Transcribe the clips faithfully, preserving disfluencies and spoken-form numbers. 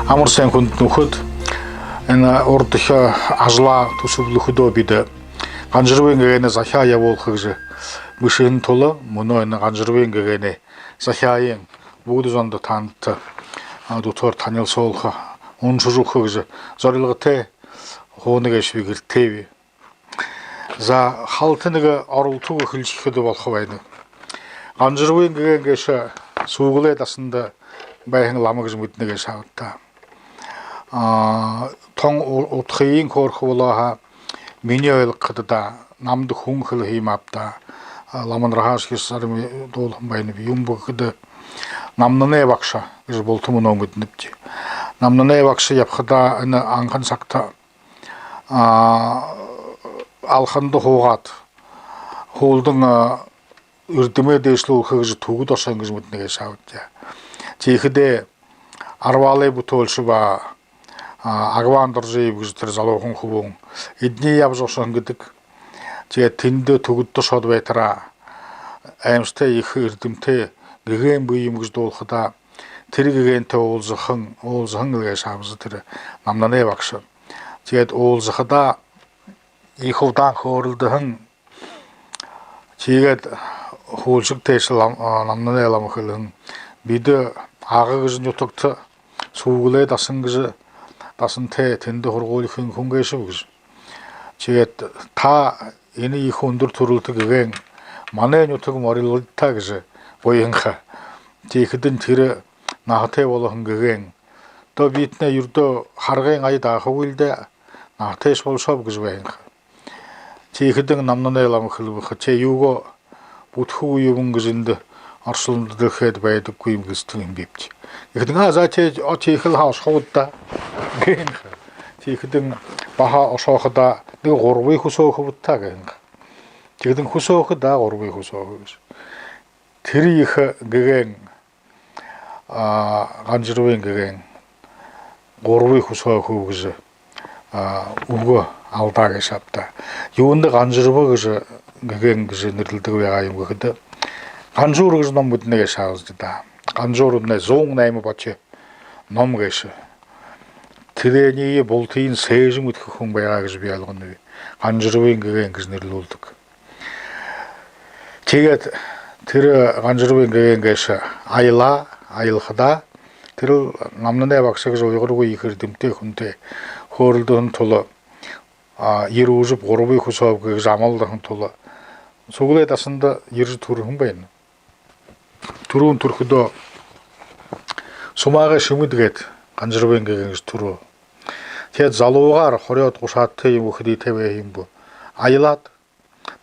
Амар сайн, хүндэтэ нүхэд! Энэ урда ехэ ажалаа түсэблэхэдөө бидэ Ганжарбын гэгээнэй захяа ябуулха гэжэ бэшэһэн тула, мүнөө энэ Ганжарбын гэгээнэй захяаень бүгэдэ зондо, таанадта, а, дүтөөр танилсуулха, уншажа үгэхэ гэжэ зорилготой һууна гээшэб, гэртээб. За, халта нэгэ оролто үгэ хэлэжэ эхилхэдэ болохо байна. Ганжарбын гэгээн гээшэ Сүүгэлэй дасанда байһан лама гэжэ мэдэнэ гээшэ ааб даа. А, тон у-, удхыень хөөрэхэ болоо һаа, минии ойлгоходо даа, намда хүн хэлэһэн юм ааб даа. А, Ламанарһаа Хисарми дуулаһан байнаб. Юун бэ гэхэдэ, Намнанай багша гэжэ булта мүнөө мэдэнэбди. Намнанай багша ябахадаа, энэ анхан сагта, а, алханда һуугаад, һүүлдэнь, а, эрдэмээ дээшэлүүлхэ гэжэ Түбэд ошоһон гэжэ мэдэнэ гээшэ ааб даа. Тиихэдээ Арбаалай Бүтээлшэ ба, а, Агваан Доржиев гэжэ тэрэ залуухан хүбүүн, эдэнэй ябажа ошоһон гэдэг. Тиигээд тэндэ, Түбэдтэ ошоод байтараа, аймшагтай ехэ эрдэмтэй гэгээн бии юм гэжэ дуулахадаа, тэрэ гэгээнтэй уулзаһан, уулзаһан гэлэй гээшэ аабза тэрэ Намнанай багша. Тиигээд уулзахадаа, ехэ удаан хөөрэлдэһэн. Тиигээд һүүлшын тээшэ лам-, а, Намнанай лама хэлэһэн: «Бидэ Ага гэжэ нютагта, Сүүгэлэй дасан гэжэ дасантай, тэндэ һургуулиин хүн гээшэб», — гэжэ. «Тиигээд та энэ ехэ үндэр түрэлтэ гэгээн манай нютаг морилбо даа», — гэжэ байһан ха. Тиихэдэнь тэрэ наһатай болоһон гэгээн: «Тоо, би тнай юрэдөө харгын ая даахагүйл даа, наһатайшье болошооб», — гэжэ байһан ха. Тиихэдэнь Намнанай лама хэлэбэ ха: «Тээ, юугээ бүтэхэгүй юумэн гэжэ эндэ оршолондо дэлхэйдэ байдаггүй юм гэжэ хэлэһэн юм бибди». Тиихэдэнь: «А, за, тээ, о, тиихэл һаа, ошохогүйт даа», — гэһэн ха. Тиихэдэнь баһа ошоходоо: «Нэгэ гурбые хүсөөхэбэт даа», — гэһэн ха. Тиихэдэнь: «Хүсөөхэ даа, гурбые хүсөөхэ», — гэжэ. Тэрэ ехэ гэгээн, а, Ганжарбын гэгээн гурбые хүсөөхэ гэжэ, а, үгэ алдаа гээшэ ааб даа. Юундэ Ганжарба гэжэ, гэгээн гэжэ нэрлэдэг байгаа юм гэхэдэ, Ганжуур гэжэ ном мэдэнэ гээшэ аабза даа. Ганжуур, энэ зуун найма бото ном гээшэ. Тэрэниие бултыень сээжэ мэдэхэ хүн байгаа гэжэ би ойлгоноб. Ганжарбын гэгээн гэжэ нэрлүүлдэг. Тиигээд тэрэ Ганжарбын гэгээн гээшэ аялаа, аялахадаа, тэрэл Намнанай багша гэжэ уйгаргүй ехэ эрдэмтэй хүнтэй хөөрэлдэһэн тула, а, Ерүүжэб гурбые хүсөөб гэжэ амалдаһан тула, Сүүгэлэй дасанда ерэжэ түрэһэн байна. Түрүүн түрэхэдөө Сумаагай Шэмэд гээд Ганжарбын гэгээн гэжэ түрөө. Тиигээд залуугаар, хорёод, гушаадтай юумэ, үхибүүдтэй байһан юм бэ. Аялаад,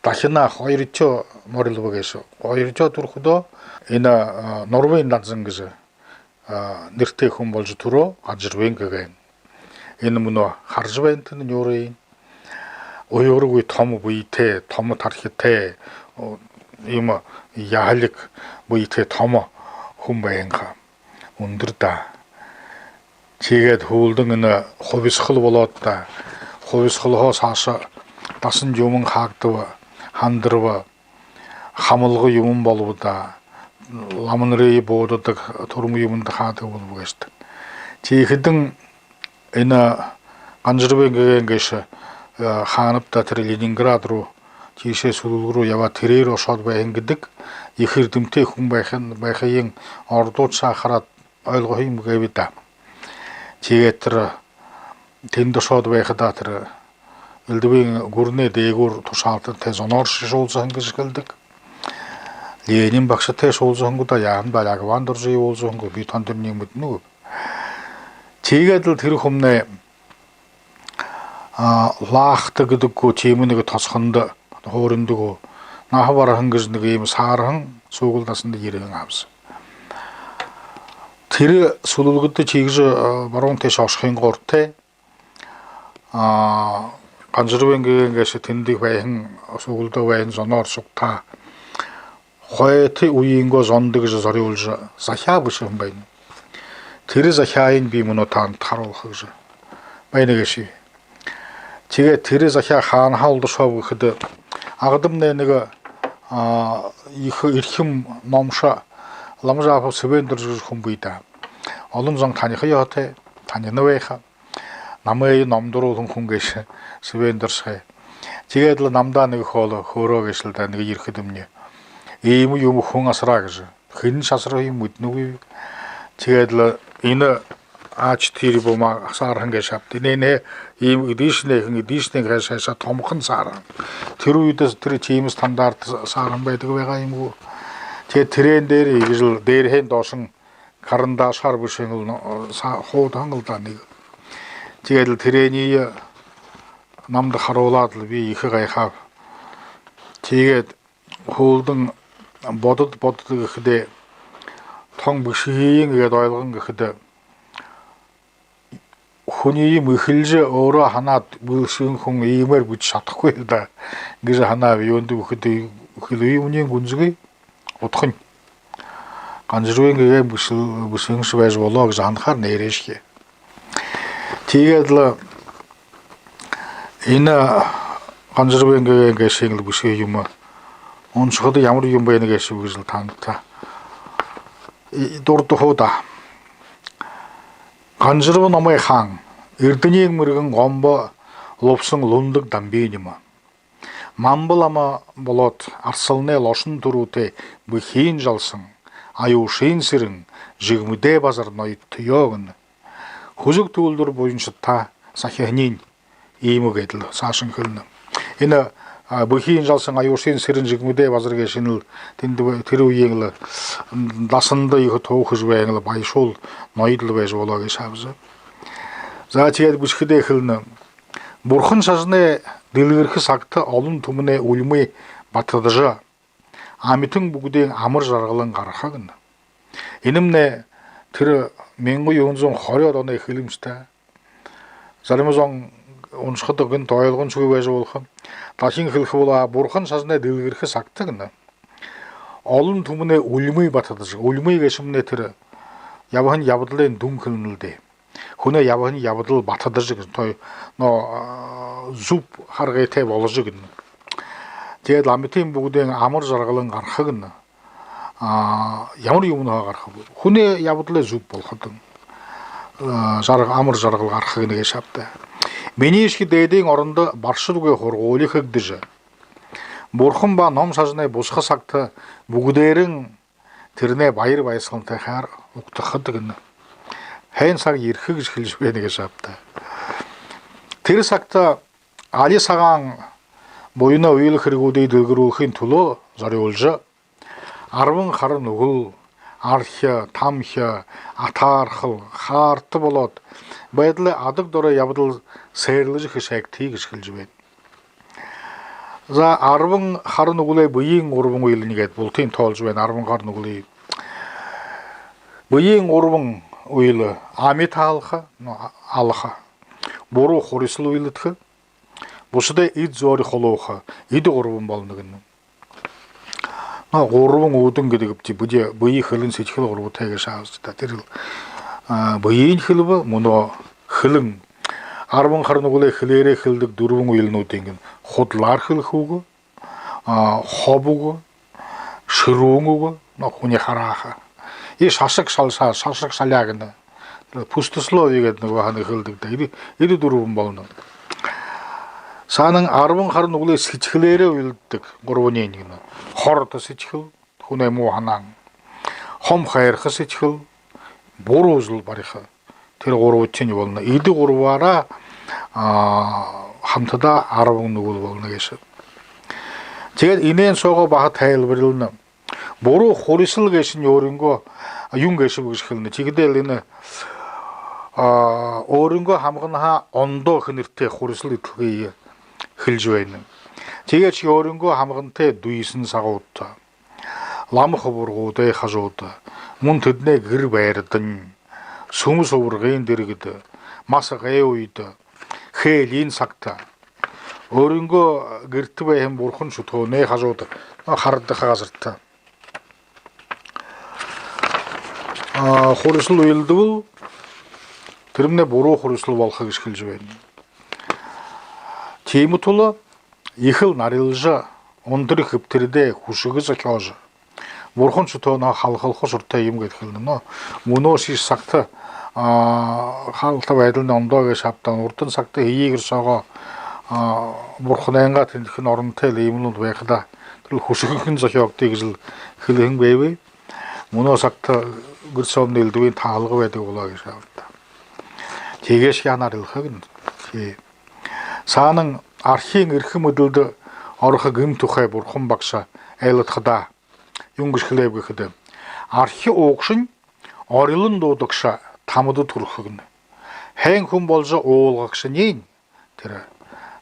дахинаа хоёрдохёо морилбо гээшэ. Хоёрдохёо түрэхэдөө энэ, а, Нурбын Данзан гэжэ, а, нэрэтэй хүн боложо түрөө Ганжарбын гэгээн. Энэ мүнөө хаража байна тэнэ нюурыень. Уйгаргүй томо бэетэй, томо тархитай, о, иимэ яһалиг бэетэй томо хүн байһан ха. Үндэр даа. Тиигээд һүүлдэнь энэ хубисхал болоод даа. Хубисхалһаа саашаа дасан юумэн хаагдаба, һандарба, хамалга юумэн болобо даа. Ламанарые буудадаг, түрмэ юумэндэ хаадаг болобо гээшэ даа. Тиихэдэнь энэ Ганжарбын гэгээн гээшэ, э, хаанаб даа, тэрэ Ленинград руу, тиишээ Сүлэлгэ руу ябаад, тэрээр ошоод байһан гэдэг, ехэ эрдэмтэй хүн байһан, байһыень ородуудшье хараад ойлгоһон юм гээб даа. Тиигээд тэрэ тэндэ ошоод байхадаа, тэрэ элдэбын гүрэнэй дээгүүр тушаалтантай зоноор шье уулзаһан гэжэ хэлэдэг. Ленин багшатай шье уулзаһан гү даа, яаһан бэ, али Агваан Доржиев уулзаһан гү, би тон дээрэнь мэдэнэгүйб. Тиигээд лэ тэрэ хүмнай, а, лаахта гэдэг гү, тиимэ нэгэ тосхондо һууринда гү, наһа бараһан гэжэ нэгэ иимэ саарһан Сүүгэл дасанда ерэһэн аабза. Тэрэ Сүлэлгэдэ тиигэжэ, а, баруун тээшэ ошохын гуртаа, а, Ганжарбын гэгээн гээшэ тэндэ байһан, Сүгэлдэ байһан зоноор сугтаа хойто үеынгөө зондо гэжэ зорюулжа захяа бэшэһэн байна. Тэрэ захяаень би мүнөө таанадта харуулха гэжэ байна гээшэб. Тиигээд тэрэ захяа хаанаһаа олдошооб гэхэдэ, Агадамнай нэгэ, а, ехэ эрхим номшо Ламажапов Сэбээн-Доржо гэжэ хүн бии даа. Олон зон таниха ёһотой. танина байха. Намайе номдо оруулһан хүн гээшэ Сэбээн Доржо. Тиигээд лэ намда нэгэ хоол хөөрөө гээшэ лэ даа, нэгэ ерэхэдэмни. Иимэ юумэ хүн асараа гэжэ. Хэншье асарһан юм мэдэнэгүйб. Тиигээд лэ энэ А четыре бумага саарһан гээшэ ааб даа. Энээнһээ иимэ эдышнэ хэн, эдышнэ хэн гээшэ томохон саарһан. Тэрэ үедэ тэрэ тиимэ стандарт саарһан байдаг байгаа юм гү. Тиигээд тэрээн дээрэ иигэжэл дээрэһээнь доошонь карандашаар бэшэһэн лэ, но, са-, хуудаһан лэ даа нэгэ. Тиигээд лэ тэрэниие намда харуулаад лэ би ехэ гайхааб. Тиигээд хуулдань бодод, бодод гэхэдээ, тон бэшэһыень гээд ойлгон гэхэдэ, хүниие мэхэлжэ, өөрөө һанаад бэшэһэн хүн иимээр бэшэжэ шадахагүй лэ даа гэжэ һанааб. Юундэб гэхэдэ, хэлэбэ, юумэниинь гүнзэгы удхань. Ганжарбын гэгээн бэшэ-, бэшэһэн шэнги байжа болоо гэжэ һанахаар нээрээшье. Тиигээд лэ энэ Ганжарбын гэгээн гээшын лэ бэшэһэн юумэ уншахада ямар юм байна гээшэб гэжэл танда дурдаха даа. Ганжарба номой хаан, эрдэниин мэргэн Гомбо лубсан Лундаг Дамбын юм. Мамба лама болоод Арсаланай лошон түрүүтэй Бэхиин Жалсан, Аюушын Сэрэн, Жигмэдэй Базар ноёдтоёо гэнэ. Хүзэг түүлдэр буяншадта сахиһаниинь иимэ гээд лэ саашань хэлэнэ. Энэ, а, Бэхиин Жалсан, Аюушын Сэрэн, Жигмэдэй Базар гээшэнь лэ тэндэ б-, тэрэ үеын лэ дасанда ехэ туу хэжэ байһан лэ баяшуул ноёд лэ байжа болоо гээшэ аабза. За, тиигээд бэшэхэдээ хэлэнэ. Бурхан шажанай дэлгэрхэ сагта олон түмэнэй үльмы батадажа, амитан бүгэдын амар жаргалан гараха гэнэ. Энэмнай тэрэ мянга юһэн зуун хорёод оной хэлэмшэтэй. Зарима зон уншахада гэнтэ ойлгоншогүй байжа болохо. Дахин хэлэхэ болоо, Бурхан шажанай дэлгэрхэ сагта гэнэ, олон түмэнэй үльмы батадажа. Үльмы гээшэмнай тэрэ ябаһан ябадалай дүн хэлэнэ лэ даа. Хүнэй ябаһан ябадал батадажа гэжэ, то есть, но, а, зүб харгытай боложо гэнэ. Тиигээд лэ амитан бүгэдын амар жаргалан гараха гэнэ. А, ямар юумэнһээ гараха бэ? Хүнэй ябадалай зүб болоходонь, а, жарга-, амар жаргал гараха гэнэ гээшэ ааб даа. Миниишье дээдын орондо баршадгүй һургуули хэгдэжэ, Бурхан ба ном шажанай бусаха сагта бүгэдээрээ тэрэнэй баяр баясхалантайгаар угтаха гэнэ. Һайн саг ерэхэ гэжэ хэлэжэ байна гээшэ ааб даа. Тэрэ сагта али сагаан буяна үйлэ хэрэгүүдые дэлгэрүүлхын түлөө зорюулжа, арбан хара нүгэл, архи, тамхи, атаархал, хаарта болоод, байдалай адаг доро ябадал сээрлэжэ хэшээгты гэжэ хэлэжэ байна. За, арбан хара нүгэлэй бэеын гурбан үйлэнь гээд бултыень тоолжо байна, арбан хара нүгэлэй. Бэеын гурбан үйлэ: амитан алаха, ну, а-, алаха. Буруу хурисал үйлэдэхэ. Бусадай эд зөөри хулууха. Эдэ гурбан болоно гэнэ. Ну, гурбан үүдэн гэдэг бди, бэе, хэлэн, сэдьхэл гурбатай гээшэ аабза даа. Тэрэл, а, бэеынь хэлэбэ, мүнөө хэлэн. Арбан хара нүгэлэй хэлээрээ хэлэдэг дүрбэн үйлэнүүдынь гэнэ. Худалаар хэлэхэ үгэ, а, хоб үгэ, шэрүүн үгэ, ну, хүниие харааха. И шашаг шалшаа, шашаг шаляа гэнэ. Пустословие гэдэг нэгэ һанаа хэлэдэг даа. Эдэ, эдэ дүрбэн болоно. Саанань арбан хара нүгэлэй сэдьхэлээрээ үйлэдэдэг гурбаниинь гэнэ. Хорото сэдьхэл, хүнэй муу һанаан. Хом хайраха сэдьхэл, буруу үзэл бариха. Тэрэ гурбатань болоно. Эдэ гурбаараа, а, хамтадаа арбан нүгэл болоно гээшэ. Тиигээд энээн соогоо баһа тайлбарилна. Буруу хурисал гээшэнь өөрынгөө юун гээшэб гэжэ хэлэнэ. Тиигээд лэ энэ, а, өөрынгөө һамганһаа ондоо хэнэртэй хурисал эдлэгээ хэлэжэ байна. Тиигээдшье өөрынгөө һамгантай дүйсэн сагуудта, лама хубарагуудай хажууда, мүн тэдэнэй гэр байрадань, сүмэ субаргын дэргэдэ, масагай үедэ, хээлиин сагта, өөрынгөө гэртэ байһан бурхан шүтөөнэй хажууда, ну, харагдаха газарта, а, хурисал үйлэдэбэл, тэрэмнай буруу хурисал болохо гэжэ хэлэжэ байна. Тиимэ тула ехэл нарилжа, унтари хэбтэрэдээ хүшэгэ зохёожо, бурхан шүтөөнһөө халхалха шортой юм гээд хэлэнэ. Но мүнөөшье сагта, а, халта байдалынь ондоо гээшэ ааб даа. Урдын сагта Һэеы гэр соогоо, а, бурханайнгаа тэндэхэнь оронтой лэ иимэл байха даа. Тэрэл хүсэхэхэн зохёогты гэжэл хэлэһэн байб. Мүнөө сагта гэр соомнай элдэбын таһалга байдаг болоо гээшэ ааб даа. Тиигээшье һанаарилха гэнэ. Тии. Саанань архиин эрхэ мэдэлдэ орохо гэм тухай бурхан багша айладхадаа юун гэжэ хэлээб гэхэдэ: архи уугшань орилон дуудагша тамада түрэхэ гэнэ. Һайн хүн боложо уулгагшань тэрэ,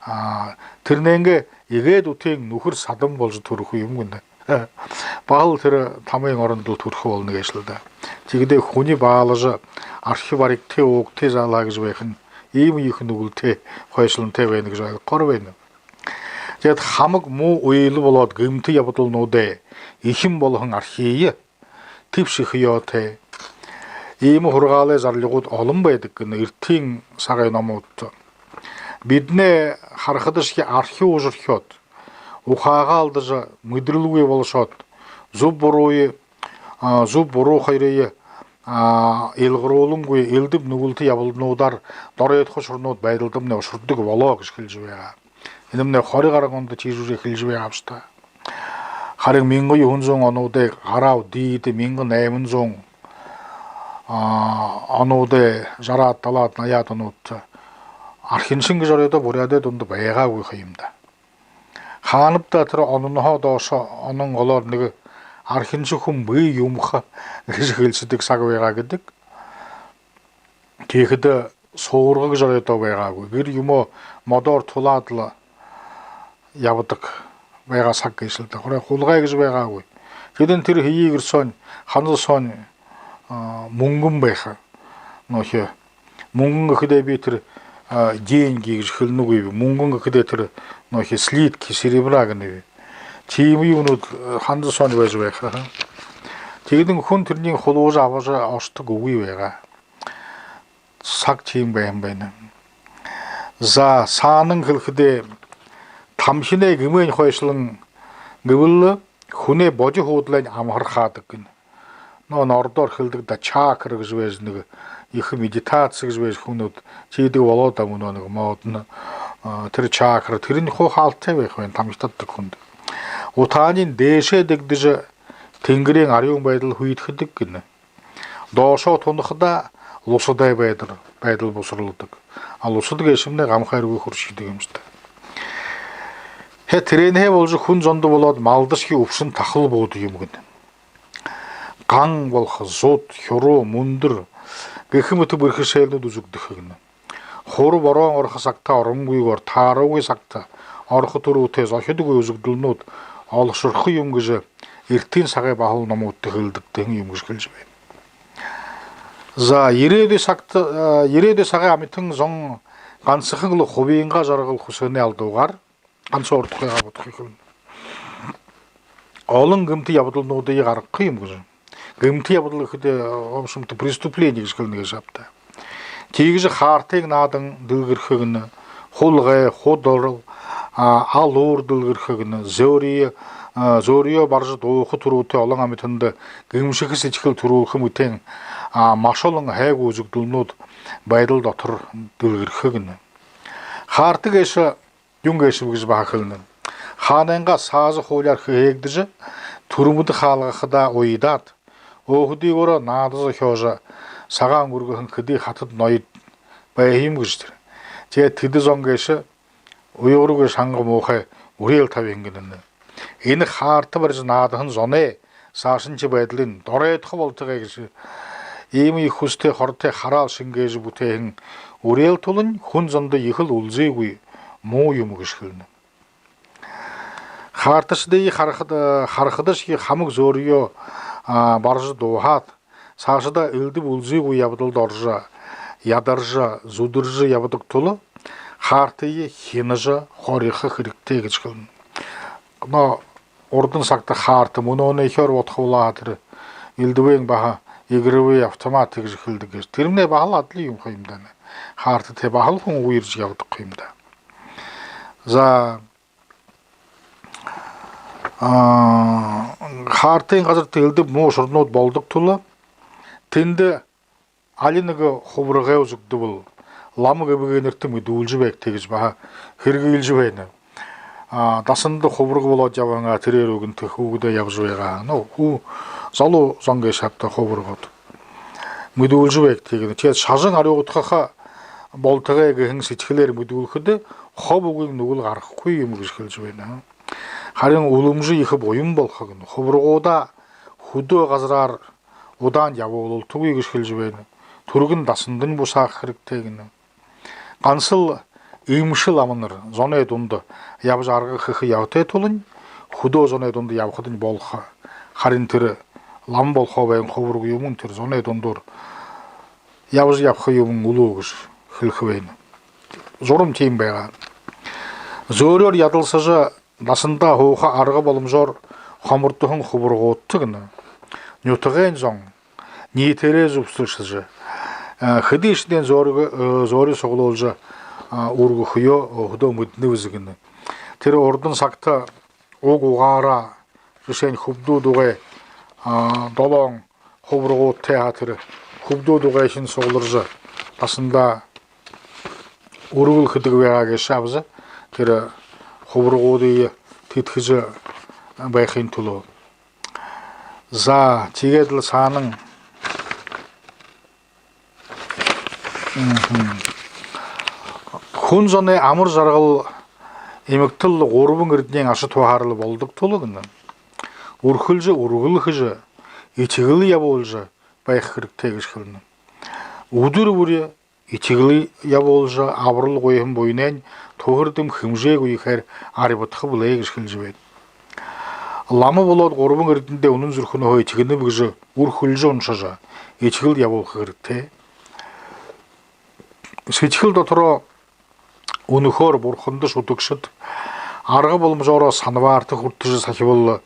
а, тэрэнэйнгээ эгээд үтын нүхэр садан боложо түрэхэ юм гэнэ. Баһал тэрэ тамын орондол түрэхэ болоно гээшэл даа. Тиигэхэдээ хүниие баалажа, архи баригты, уугты заалаа гэжэ байхань иимэ ехэ нүгэлтэй, хойшолонтой байна гэжэ ойлгохоор байна. Тиигээд хамаг муу үйлэ болоод гэмтэ ябадалнуудай эхин болоһон архиие тэбшэхэ ёһотой. Иимэ һургаалай зарлигууд олон байдаг гэнэ эртын сагай номуудта. Бидэнэй харахадашье архи уужархёод, ухаагаа алдажа, мэдэрэлгүй болошоод, зүб бурууе, а, зүб буруу хоёрые, а, илгаруулангүй, элдэб нүгэлтэ ябадалнуудаар доройтохо ушарнууд байдалдамнай ушардаг болоо гэжэ хэлэжэ байгаа. Энэмнай хори гаран ондо тиижэ уже хэлэжэ байгаа бшуу даа. Харин мянга юһэн зуун онуудай гараа үедэ, мянга найман зуун, а, онуудай жараад, далаад, наяад онуудта архиншан гэжэ оройдоо буряадай дунда байгаагүй ха юм даа. Хаанаб даа тэрэ ононһоо доошоо онон голоор нэгэ архиншан хүн бии юм ха гэжэ хэлсэдэг саг байгаа гэдэг. Тиихэдэ суурга гэжэ оройдоо байгаагүй. Гэр юумэ модоор тулаад лэ ябадаг байгаа саг гээшэл даа. Хурай хулгай гэжэ байгаагүй. Тиигээд тэрэ Һэеы гэр соонь, Ханза соонь, а, мүнгэн байха. Нүгөө мүнгэн гэхэдээ би тэрэ, а, деньги гэжэ хэлэнэгүйб. Мүнгэн гэхэдээ тэрэ нүгөө слитки серебра гэнэб. Тиимэ юумэнүүд, а, Ханза соонь байжа байха. Тиигээд хүн тэрэниие хулуужа абажа ошодог үгы байгаа. Саг тиимэ байһан байна. За, саанань хэлэхэдээ, тамхинай гэмээнь хойшолон гэбэл хүнэй боди һуудалайнь амһар хаадаг гэнэ. Нүгөө ородоор хэлэдэг даа, чакра гэжэ байжа нэгэ ехэ медитаци гэжэ байжа хүнүүд тиидэг болоо даа мүнөө нэгэ модно. А, тэрэ чакра, тэрэнь хуу хаалтай байха байна тамхи татадаг хүндэ. Утаань дээшээ дэгдэжэ, тэнгэриин арюун байдал хүйтэхэдэг гэнэ. Доошоо тунахадаа лусадай байдал, байдал бусарладаг. А лусад гээшэмнай гам хайрагүй хүршэдэг юм шуу даа. Хэ, тэрээнһээ боложо хүн зондо болоод малдашье үбшэн тахал буудаг юм гэнэ. Ган болохо, зуд, хюруу, мүндэр гэхэ мэтэ бэрхэшээлнүүд үзэгдэхэ гэнэ. Хура бороон орохо сагта оронгүйгөөр, тааруугүй сагта орохо түрүүтэй зохидгүй үзэгдэлнүүд олошорхо юм гэжэ эртын сагай баһал номуудта хэлэгдэһэн юм гэжэ хэлэжэ байна. За, ерээдүй сагта, э, ерээдүй сагай амитан зон гансахан лэ хубиингаа жаргал хүсэһэнэй алдуугаар ганса урдахигаа бодохо юм. Олон гэмтэ ябадалнуудые гаргаха юм гэжэ. Гэмтэ ябадал гэхэдэ, в общем-то, преступление гэжэ хэлэнэ гээшэ ааб даа. Тиигэжэ хаартын наадан дэлгэрхэ гэнэ, хулгай, хударал, а, алуур дэлгэрхэ гэнэ, зөөриие, а, зөөриеэ баража дууха түрүүтэй олон амитанда гэмшэхэ сэдьхэл түрүүлхэ мэтын, а, маш олон һайгүй үзэгдэлнүүд байдал дотор дэлгэрхэ гэнэ. Хаарта гээшэ юун гээшэб гэжэ баһа хэлэнэ. Хаанайнгаа сааза хуулияар хэһээгдэжэ, түрмэдэ хаалгахадаа уйдаад, өөһэдыгөөрөө наада зохёожо, сагаан үргэһэн хэды хатад ноёд байһан юм гэжэ тэрэ. Тиигээд тэдэ зон гээшэ уйгаргүй шанга муухай үреэл табиһан гэнэ. Энэ хаарта барижа наадаһан зоной саашанхи байдалынь доройтохо болтогой гэжэ иимэ ехэ хүсэтэй, хортой хараал шэнгээжэ бүтээһэн үреэл тулань хүн зондо ехэл үлзыгүй муу юм гэжэ хэлэнэ. Хаарташадые харахада, харахадашье хамаг зөөриеэ, а, баража дууһаад, саашадаа элдэб үлзыгүй ябадалда орожо, ядаржа, зүдэржэ ябадаг тула хаартые хинажа хорихо хэрэгтэй гэжэ хэлэнэ. Но урдын сагта хаарта, мүнөөнэйхеэр бодохо болоо һаа, тэрэ элдэбын баһа игровые автоматы гэжэ хэлэдэг гээшэ. Тэрэмнай баһал адли юм ха юм даа. Хаарта тээ баһал хүн уяржа ябадаг ха юм даа. За, а, хаартын газарта элдэб муу ушарнууд болодог тула тэндэ али нэгэ хубарагай үзэгдэбэл, лама гэбэгэйнэртэ мэдүүлжэ байгты гэжэ баһа һэргылжэ байна. А, дасанда хубараг болоод ябаһан, а, тэрээр үгэнтэ хүүгэдээ ябажа байгаа. Ну, хүү залуу зон гээшэ ааб даа, хубарагууд. Мэдүүлжэ байгты гэнэ. Тиигээд шажан арюудхаха болтогой гэһэн сэдьхэлээр мэдүүлхэдэ, хоб үгын нүгэл гарахагүй юм гэжэ хэлэжэ байна. Харин үлэмжэ ехэ буян болохо гэнэ. Хубарагуудаа хүдөө газараар удаан ябуулалтагүй гэжэ хэлэжэ байна. Түргэн дасандань бусааха хэрэгтэй гэнэ. Гансал эмшэ ламанар зоной дунда ябажа арга хэхэ ёһотой тулань, хүдөө зоной дунда ябахадань болохо. Харин тэрэ лама болохоо байһан хубараг юумэн тэрэ зоной дундуур ябажа ябаха юумэн үлүү гэжэ хэлэхэ байна. Зурам тиимэ байгаа. Зөөреэр ядалсажа, дасандаа һууха арга боломжоор хомордоһон хубарагуудта гэнэ нютагайнь зон ниитээрээ зүбшэлжэ, а, хэдышье зөөри, э, зөөри суглуулжа, а, үргэхэеэ өөһэдөө мэдэнэ бэзэ гэнэ. Тэрэ урдын сагта уг угаараа, жэшээнь, хүбдүүд угай, а, долоон хубарагуудтай, а, тэрэ хүбдүүд угайхин сугларжа, дасандаа үргэл хэдэг байгаа гээшэ аабза. Тэрэ хубарагуудые тэдхэжэ байхын түлөө. За, тиигээд лэ саанань, мгм, хүн зоной амар жаргал, эмэгтэл гурбан эрдэниин аша туһаар лэ болодог тула гэнэ, үргэлжэ үргэл хэжэ, этигэл ябуулжа байха хэрэгтэй гэжэ хэлэнэ. Үдэр бүри этигэл ябуулжа, абарал гуйһан буянайнь түхэрдэм хэмжээгүй ехээр арьбадаха бэлэй гэжэ хэлэжэ байна. Лама болоод, гурбан эрдэндээ үнэн зүрхэнһөө этигэнэб гэжэ үргэлжэ уншажа, этигэл ябуулха хэрэгтэй. Сэдьхэл дотороо үнэхөөр бурханда шүтэгшэд арга боломжоороо санваарта хүртэжэ сахибал,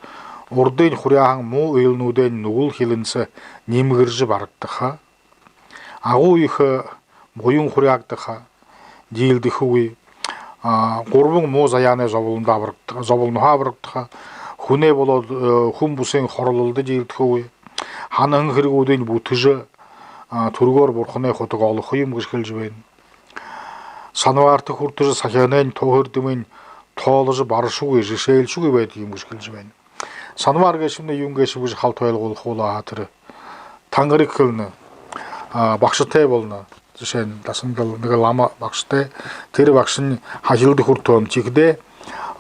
урдын хуряаһан муу үйлэнүүдэйнь нүгэл хилэнсэ нимгэржэ барагдаха. Агуу ехэ буян хуряагдаха, диилдэхэгүй. А, гурбан муу заяанай зоболондо абарагд-, зоболонһоо абарагдаха. Хүнэй болоод, э, хүн бүсын хорлолдо диилдэхэгүй. Һанаһан хэрэгүүдынь бүтэжэ, а, түргөөр бурханай хутаг олохо юм гэжэ хэлэжэ байна. Санваарта хүртэжэ сахиһанайнь түхэрдэмынь тооложо барашагүй, жэшээлшэгүй байдаг юм гэжэ хэлэжэ байна. Санваар гээшэмнай юун гээшэб гэжэ халта ойлгуулха болоо һаа, тэрэ тангариг хэлэнэ, а, багшатай болоно. Жэшээнь, дасандал нэгэ лама багшатай. Тэрэ багшань һахилда хүртөөн. Тиихэдээ,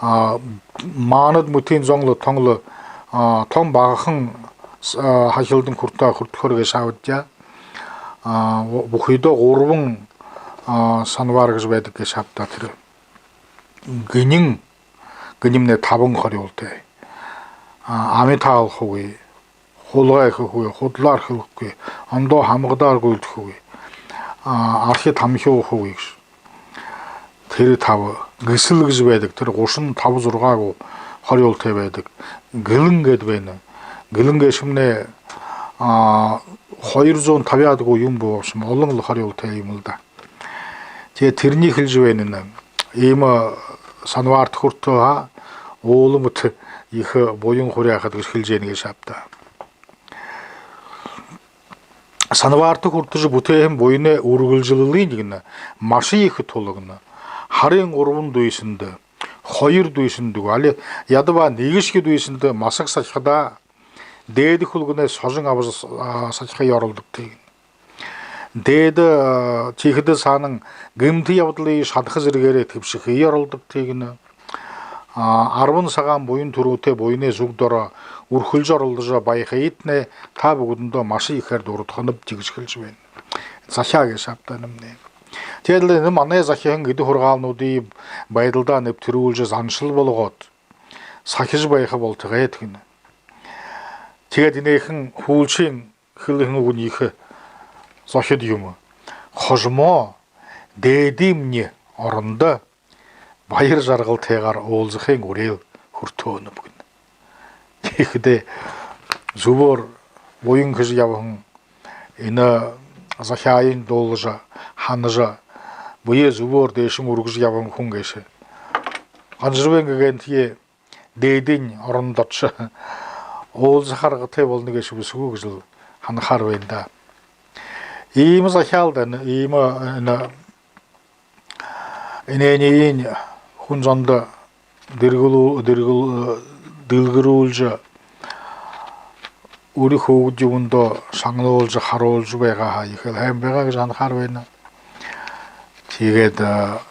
а, маанад мэтын зон лэ, тон лэ, а, тон багахан, с-, а, һахилдань хүртөө, хүртэхөөр гээшэ аабза даа. А, бү-, бүхыдөө гурбан, а, санваар гэжэ байдаг гээшэ аабза даа тэрэ. Гэнин, гэнинмнай табан хорюултай. А, ами таалхагүй, хулгай хэхэгүй, худалаар хэлэхэгүй, ондоо һамгадаар гүйлдэхэгүй, а, архи тамхи уухагүй гэжэ. Тэрэ таба. Гэсэл гэжэ байдаг, тэрэ гушан таба-зургаа гү хорюултай байдаг. Гэлэн гээд байна. Гэлэн гээшэмнай, а, хоёр зуун табяад гү юм бэшэ юм, олон лэ хорюултай юм лэ даа. Тиигээд тэрэниие хэлэжэ байна энэ. Иимэ санваарта хүртөө һаа, уула мэтэ ехэ буян хуряахат гэжэ хэлэжэ байна гээшэ аабза даа. Санваарта хүртэжэ бүтээһэн буянай үргэлжэлэлынь гэнэ, маша ехэ тула гэнэ, һарын гурбан дүйсэндэ, хоёр дүйсэндэ гү, али ядабаа нэгэшье дүйсэндэ масаг сахихадаа, дээдэ хүлгэнэй сожон абажа, а, сахихые оролдогты гэнэ. Дээдэ, а, тиихэдэ саанань гэмтэ ябадалые шадаха зэргээрээ тэбшэхые оролдогты гэнэ. А, арбан сагаан буян түрүүтэй буянай зүг доро үргэлжэ оролдожо байхыетнай та бүгэдэндөө маша ехээр дурадханаб гэжэ хэлэжэ байна. Захяа гээшэ аабза даа энэмнай. Тиигээд лэ энэ манай захиһан эдэ хургаалнуудые байдалдаа нэбтэрүүлжэ, заншал болгоод, сахижа байха болтогой гэнэ. Тиигээд энээхэн һүүлшын хэлэһэн үгэнь ехэ зохид юм. Хожомоо дээдымни орондо баяр жаргалтайгаар уулзахын үреэл хүртөөнэб гэнэ. Тиихэдээ зүбөөр буян хэжэ ябаһан, энэ захяаень дуулажа, һанажа, бэеэ зүбөөр дээшэнь үргэжэ ябаһан хүн гээшэ Ганжарбын гэгээнтэеэ дээдын орондо ошожо уулзаха аргатай болоно гээшэ бэшэ гү гэжэл һанахаар байна даа. Иимэ захяал даа, иимэ, энэ, энээнииень хүн зондо дэлгэрүү-, дэлгэр-, дэлгэрүүлжэ, үри хүүгэд юумэндөө шагнуулжа, харуулжа байгаа һаа, ехэл һайн байгаа гэжэ һанахаар байна. Тиигээд, а,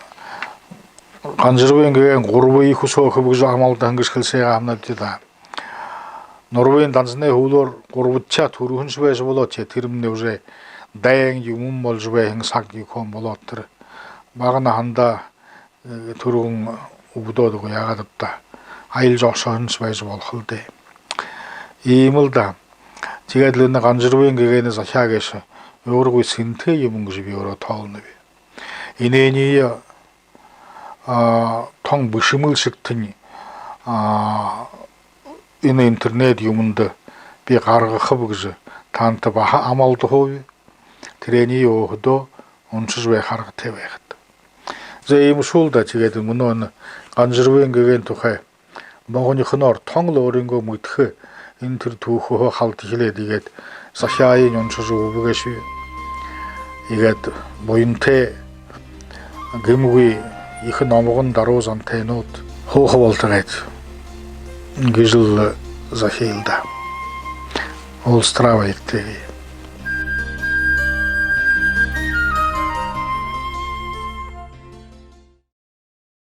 Ганжарбын гэгээн гурбые хүсөөхэб гэжэ амалдаһан гэжэ хэлсээ һэмнай даа. Норбын Данзанай һүүлээр гурбадахяа түрэһэн шье байжа болоо, тээ, тэрэмнай уже дайн юумэн боложо байһан саг юумэн болоод, тэрэ бага наһандаа, э, түргэн үбдөөд үгөө, яагаад даа, аялжа ошоһон шье байжа болохол даа. Иимэл даа. Тиигээд лэ энэ Ганжарбын гэгээнэй захяа гээшэ өөрөөр сэнтэй юумэн гэжэ би өөрөө тоолоноб. Энээниие, а, тон бэшэмэл шэгтэнь, а, энэ интернет юумэндэ би гаргахаб гэжэ таанадта баһа амалдаһууб. Тэрээниие өөһэдөө уншажа байха аргатай байхат. За, иимэшүүл даа. Тиигээд мүнөө энэ Ганжарбын гэгээн тухай богонихоноор тон лэ өөрынгөө мэдэхэ энэ тэрэ түүхэһөө халта эхилээд, иигээд захяаень уншажа үгэбэ гээшэб. Иигээд буянтай, гэмгүй, ехэ номгон даруу зантайнууд һууха болтогой гэжэл захиил даа. Уулзатараа баяртай.